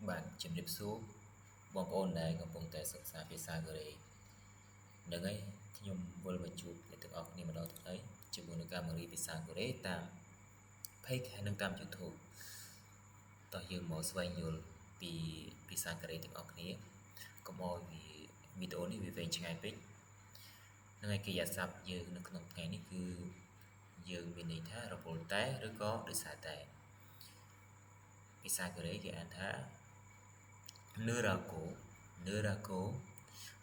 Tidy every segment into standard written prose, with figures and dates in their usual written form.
បាទជំរាបសួរបងប្អូនដែលកំពុងតែសិក្សាភាសាកូរ៉េហ្នឹងហើយខ្ញុំវិលមកជួបអ្នកទាំងអស់គ្នាម្ដងទៀតហើយជាមួយនឹងការបង្រៀនភាសាកូរ៉េតាម Page ហើយនិងតាម YouTube តោះយើងមកស្វែងយល់ពីភាសាកូរ៉េទាំងអស់គ្នាកុំឲ្យវាវីដេអូនេះវាវែងឆ្ងាយពេកហ្នឹងហើយកិរិយាសព្ទយើងនៅក្នុងថ្ងៃនេះគឺយើងមានន័យថារវល់តែឬក៏ដោយសារតែភាសាកូរ៉េគេអានថា 느라고 느라고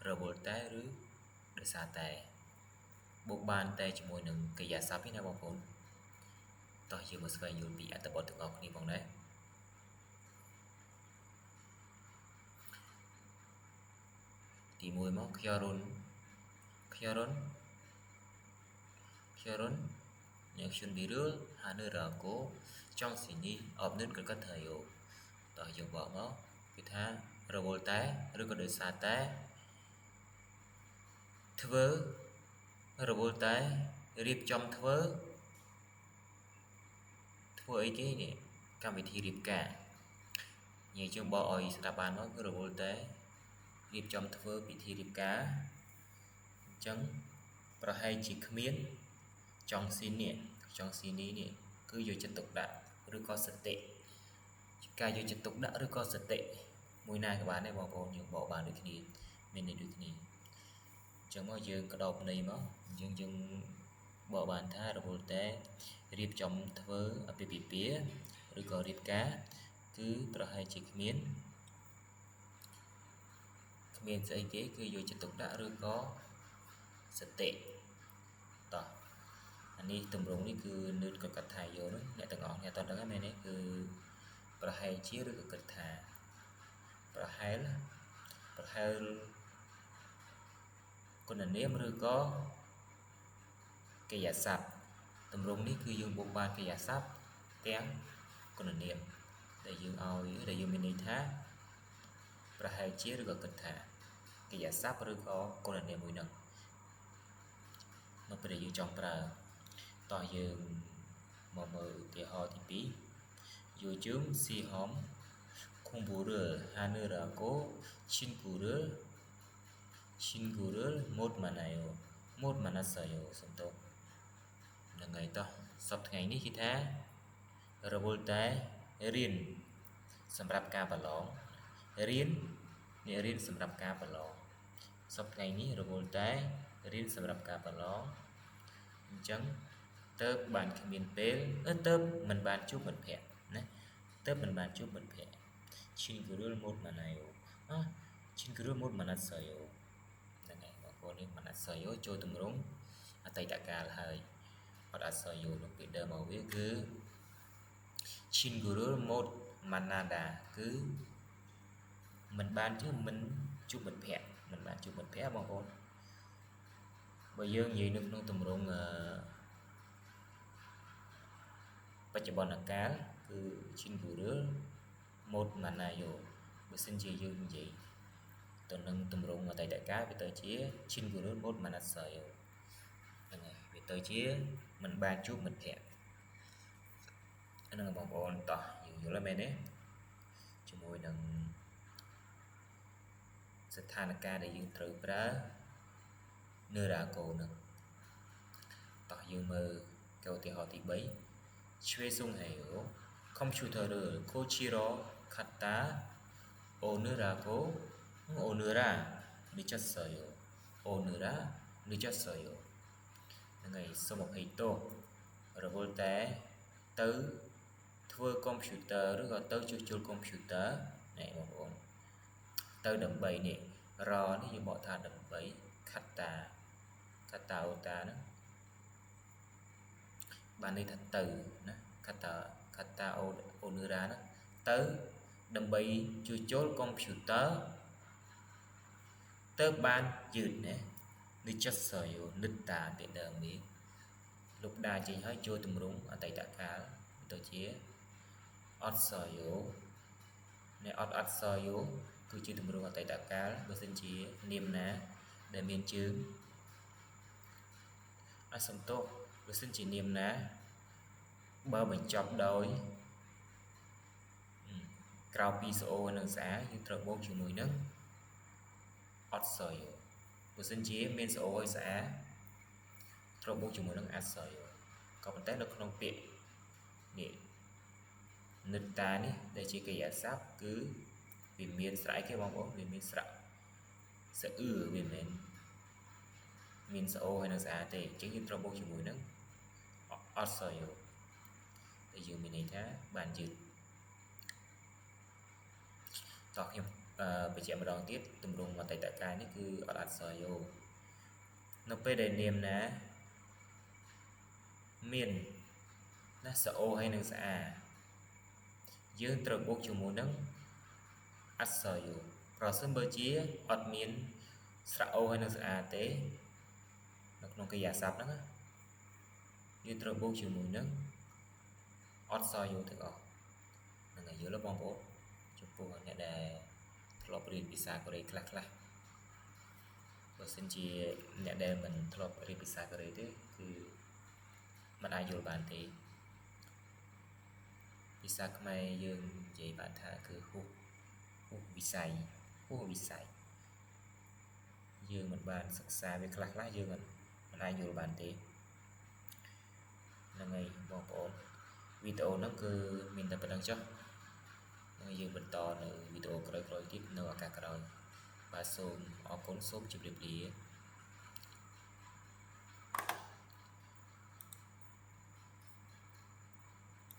រវល់តែឬដោយសារតែបូកបានតែជាមួយនឹងកិរិយាសព្ទនេះណាបងប្អូនតោះយើងមកស្វែងយល់ពីអត្ថបទទាំងអស់គ្នាផងដែរទី1មក 결혼 결혼 결혼 준비를 하느라고 정신이 없는 것 같아요 តោះយើងបកមកគឺថារវល់តែឬក៏ដោយសារតែធ្វើរវល់តែរៀបចំធ្វើធ្វើអីគេនេះកម្មវិធីរៀបការនិយាយជាងបកឲ្យស្ដាប់បានមកគឺរវល់តែរៀបចំធ្វើពិធីរៀបការអញ្ចឹងប្រហែលជាគ្មានចង់ស៊ីនេះចង់ស៊ីនេះនេះគឺយកចិត្តទុកដាក់ឬក៏សតិការយកចិត្តទុកដាក់ឬក៏សតិមួយណាក៏បានដែរបងប្អូនយើងបកបានដូចគ្នាមានន័យដូចគ្នាអញ្ចឹងមកយើងក្តោបន័យមកយើងយើងបកបានថារវល់តែរៀបចំធ្វើអាពាហ៍ពិពាហ៍ឬក៏រៀបការគឺប្រហែលជាគ្មានស្អីគេគឺយកចិត្តទុកដាក់ឬក៏សតិតោះអានេះទម្រង់នេះគឺនឿនក៏កាត់ថាយោនោះអ្នកទាំងអស់អ្នកតដឹងហ្នឹងមែនទេគឺប្រហែលជាឬក៏គិតថាប្រហែលប្រហែលគុណនាមឬក៏កិរិយាសព្ទទម្រង់នេះគឺយើងបូកបានកិរិយាសព្ទទាំងគុណនាមដែលយើងឲ្យដែលយើងមានន័យថាប្រហែលជាឬក៏គិតថាកិរិយាសព្ទឬក៏គុណនាមមួយហ្នឹងនៅពេលដែលយើងចង់ប្រើតោះយើងមកមើលឧទាហរណ៍ទី2 요즘 시험 공부를 하느라고 친구를 못 만나요. 못 만났어요. សំទោសហ្នឹងហើយតោះសប្តាហ៍ថ្ងៃនេះគេថារវល់តែរៀនសម្រាប់ការប្រឡងរៀនអ្នករៀនសម្រាប់ការប្រឡងសប្តាហ៍ថ្ងៃនេះរវល់តែរៀនសម្រាប់ការប្រឡងអញ្ចឹងទៅបានគ្មានពេលទៅមិនបានជួបមិត្តភ័ក្តិណាទៅមិនបានជួបមិត្តភ័ក្តិ 친구를 못 만나요. 아, 친구를 못 만났어요. ហ្នឹងហើយបងប្អូននេះ 만났어요 ចូលទម្រង់អតីតកាលហើយអត់អសយោនោះពីដើមមកវាគឺ 친구를 못 만나다 គឺមិនបានជមិនជួបមិត្តភ័ក្តិមិនបានជួបមិត្តភ័ក្តិបងប្អូនបើយើងនិយាយនៅក្នុងទម្រង់បច្ចុប្បន្នកាលគឺ 친구를 못 만나요 បើសិនជាយើងនិយាយទៅនឹងទម្រង់អតីតកាលវាទៅជា 친구를 못 만났어요 ហ្នឹងហើយវាទៅជាមិនបានជួបមិត្តភ័ក្តិហ្នឹងបងប្អូនតោះយើងយល់ហើយមែនទេជាមួយនឹងស្ថានភាពដែលយើងត្រូវប្រើ느라고នឹងតោះយើងមើលកឧទាហរណ៍ទី3 죄송해요. 컴퓨터를 고치러 갔다 오느라고 오느라 늦었어요. 오느라 늦었어요. ហ្នឹងហើយសូមអភ័យទោសរវល់តែទៅធ្វើកុំព្យូទ័រឬក៏ទៅជួសជុលកុំព្យូទ័រនេះបងប្អូនទៅដើម្បីនេះរនេះយើងបកថាដើម្បី갔다 갔다 오다 ហ្នឹងបានន័យថាទៅណា 갔다 갔다 오느라 ហ្នឹងទៅដើម្បីជួសជុលកុំព្យូទ័រទៅបានយឺតណា 늦었어요 늦다 ពីដើមនេះលុបដាចេញហើយចូលទម្រង់អតីតកាលទៅជា 었어요 នេះអត់ 었어요 គឺជាទម្រង់អតីតកាលបើសិនជានាមណាដែលមានជើងអសំទោសបើសិនជានាមណាបើបញ្ចប់ដោយ ក្រៅពីសអូនិងស្អាយើងត្រូវបូកជាមួយនឹងអត់សយោបើសិនជាមានសអូហើយស្អាត្រូវបូកជាមួយនឹងអសយោក៏ប៉ុន្តែនៅក្នុងពាក្យនេះនិត្តានេះដែលជាកិរិយាសព្ទគឺវាមានស្រៈអីគេបងប្អូនវាមានស្រៈសអឺវាមិនមានសអូហើយនឹងស្អាទេអញ្ចឹងយើងត្រូវបូកជាមួយនឹងអត់សយោដែលយើងមានន័យថាបានយឺតតោះខ្ញុំបញ្ជាក់ម្ដងទៀតទម្រង់មតិតកានេះគឺអត់អត់សយោនៅពេលដែលនាមណាមានណាសអូហើយនឹងស្អាយើងត្រូវបូកជាមួយនឹងអក្សរយោប្រសិនបើជាអត់មានស្រៈអូហើយនឹងស្អាទេនៅក្នុងកិរិយាសព្ទហ្នឹងយើងត្រូវបូកជាមួយនឹងអត់សយោទាំងអស់ហ្នឹងហើយយល់ទេបងប្អូនចំពោះអ្នកដែលធ្លាប់រៀនភាសាកូរ៉េខ្លះខ្លះបើសិនជាអ្នកដែលមិនធ្លាប់រៀនភាសាកូរ៉េទេគឺមិនអាចយល់បានទេភាសាខ្មែរយើងនិយាយបានថាគឺហួសវិស័យហួសវិស័យយើងមិនបានសិក្សាវាខ្លះខ្លះយើងមិនអាចយល់បានទេហ្នឹងហើយបងប្អូនវីដេអូហ្នឹងគឺមានតែប៉ុណ្្នឹងចុះនឹងយើងបន្តនៅវីដេអូក្រោយៗទៀតនៅឱកាសក្រោយបាទសូមអរគុណសូមជម្រាបលា។